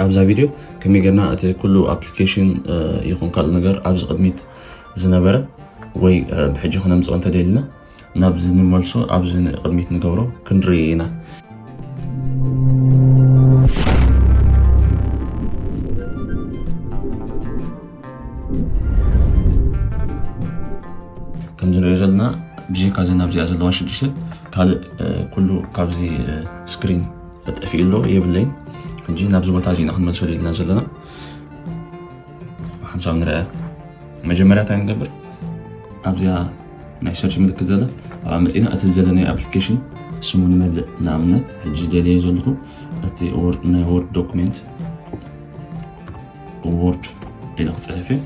ኣብዛ ቪድዮ ከመይ ጌርና እቲ ኩሉ ኣፕሊኬሽን ይኹን ካልእ ነገር ኣብዚ ቅድሚት ዝነበረ ወይ ብሕጂ ክነምፅኦ እንተደልና ናብዚ ንመልሶ ኣብዚ ቅድሚት ንገብሮ ክንርኢ ኢና። ከምዚ ንሪኦ ዘለና ብጀካ ዘን ኣብዚኣ ዘለዋ ሽዱሽተ ካልእ ኩሉ ካብዚ ስክሪን ጠፊኡ ኣሎ የብለይን። ሕጂ ናብዚ ቦታ እዚ ኢና ክንመልሶ ደልና ዘለና። ሓንሳብ ንርአ። መጀመርያ እንታይ ንገብር? ኣብዚኣ ናይ ሰርች ምልክት ዘለ ኣብኣ መፂና እቲ ዝደለናዮ ኣፕሊኬሽን ስሙ ንመልእ። ንኣብነት ሕጂ ደልየ ዘለኹ እቲ ናይ ወርድ ዶኩሜንት ወርድ ኢለ ክፅሕፍ እየ።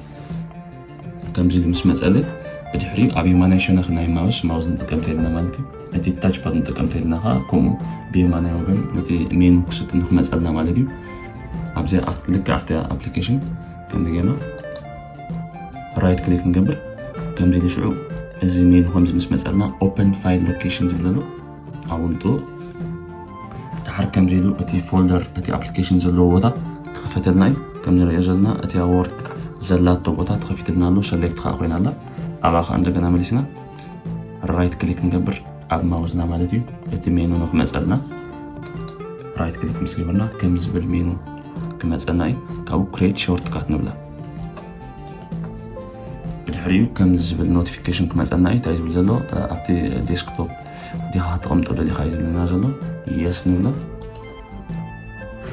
ከምዚ ኢሉ ምስ መፀለ ብድሕሪኡ ኣብ የማናይ ሸነኽ ናይ ማውስ ማውስ ንጥቀም ተይልና ማለት እዩ። እቲ ታች ፓድ ንጥቀም ተይልና ከዓ ከምኡ ብየማናይ ወገን ነቲ ሜኑ ክስክ ንክመፀልና ማለት እዩ። ኣብዚ ልክዕ ኣብቲ ኣፕሊኬሽን ከምዚ ጌርና ራይት ክሊክ ንገብር። ከምዚ ኢሉ ሽዑ እዚ ሜኑ ከምዚ ምስ መፀልና ኦፐን ፋይል ሎኬሽን ዝብል ኣሎ ኣውንጡ። ድሓር ከምዚ ኢሉ እቲ ፎልደር እቲ ኣፕሊኬሽን ዘለዎ ቦታ ክኸፈተልና እዩ። ከም ንሪኦ ዘለና እቲ ወርድ ዘላቶ ቦታ ተኸፊትልና ኣሎ። ሰሌክት ከዓ ኮይና ኣላ። ኣብኣ ከዓ እንደገና መሊስና ራይት ክሊክ ንገብር ኣብ ማውስና ማለት እዩ። እቲ ሜኑ ንክመፀልና ራይት ክሊክ ምስ ገበርና ከም ዝብል ሜኑ ክመፀልና እዩ። ካብኡ ክሬት ሾርትካት ንብላ። ብድሕሪኡ ከም ዝብል ኖቲፊኬሽን ክመፀልና እዩ። እንታይ ዝብል ዘሎ ኣብቲ ዴስክቶፕ ዲኻ ተቐምጦ ደሊኻ እዩ ዝብለና ዘሎ። የስ ንብሎ።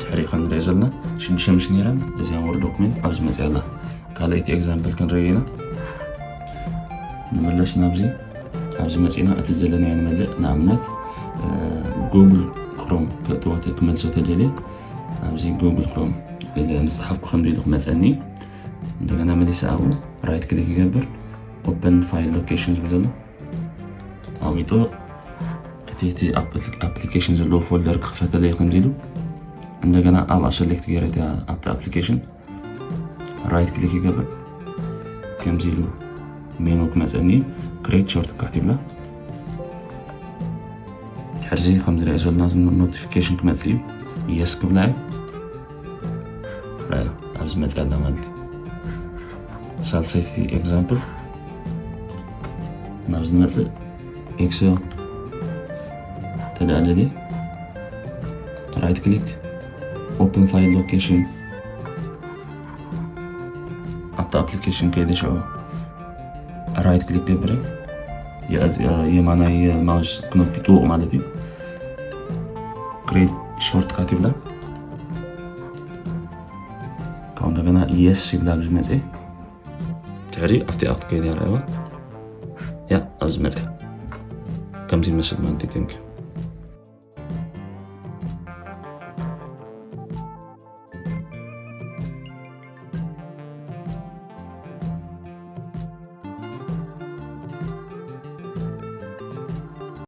ድሕሪኡ ከም ንሪኦ ዘለና ሽዱሽተ ምሽ ነይረን እዚኣ ወርድ ዶክሜንት ኣብዚ መፅያ ኣላ። ካልኣይቲ ኤግዛምፕል ክንርኢ ኢና። ንመለስ ናብዚ ኣብዚ መፂና እቲ ዘለናዮ ንመልእ። ንኣብነት ጉግል ክሮም ክእትዎ ክመልሶ ተደልየ ኣብዚ ጉግል ክሮም ኢለ ምስ ፀሓፍኩ ከምዚ ኢሉ ክመፀኒ። እንደገና መሊሰ ኣብኡ ራይት ክሊክ ይገብር። ኦፐን ፋይል ሎኬሽን ዝብል ዘሎ ኣብኡ ይጥውቕ። እቲ እቲ ኣፕሊኬሽን ዘለዎ ፎልደር ክኽፈተለይ ከምዚ ኢሉ እንደገና ኣብኣ ሰሌክት ገይረ እቲኣ ኣብቲ ኣፕሊኬሽን ራይት ክሊክ ይገብር። ከምዚ ኢሉ ሜኑ ክመፀኒ ክሬት ሾርትካት ይብላ። ድሕርዚ ከምዚ ሪኦ ዘለና ኖቲፊኬሽን ክመፅእ እዩ። የስ ክብላ እዩ። ራይና ኣብዚ መፅእ ኣላ ማለት እዩ። ሳልሰይቲ ኤግዛምፕል ናብዚ ንመፅእ ኤክስ ተደኣለለ ራይት ክሊክ ኦፕን ፋይል ሎኬሽን ኣብቲ ኣፕሊኬሽን ከይደ ሽዑ ራይት ክሊክ ገብረ የማናይ ማውስ ክኖፕ ይጥውቕ ማለት እዩ። ክሬት ሾርትካት ይብላ። ካብኡ እንደገና የስ ይብላ ኣብዚ መፀ ድሕሪ ኣብቲ ኣክት ከይደ ረኣዋ ያ ኣብዚ መፀ ከምዚ ይመስል ማለት እዩ።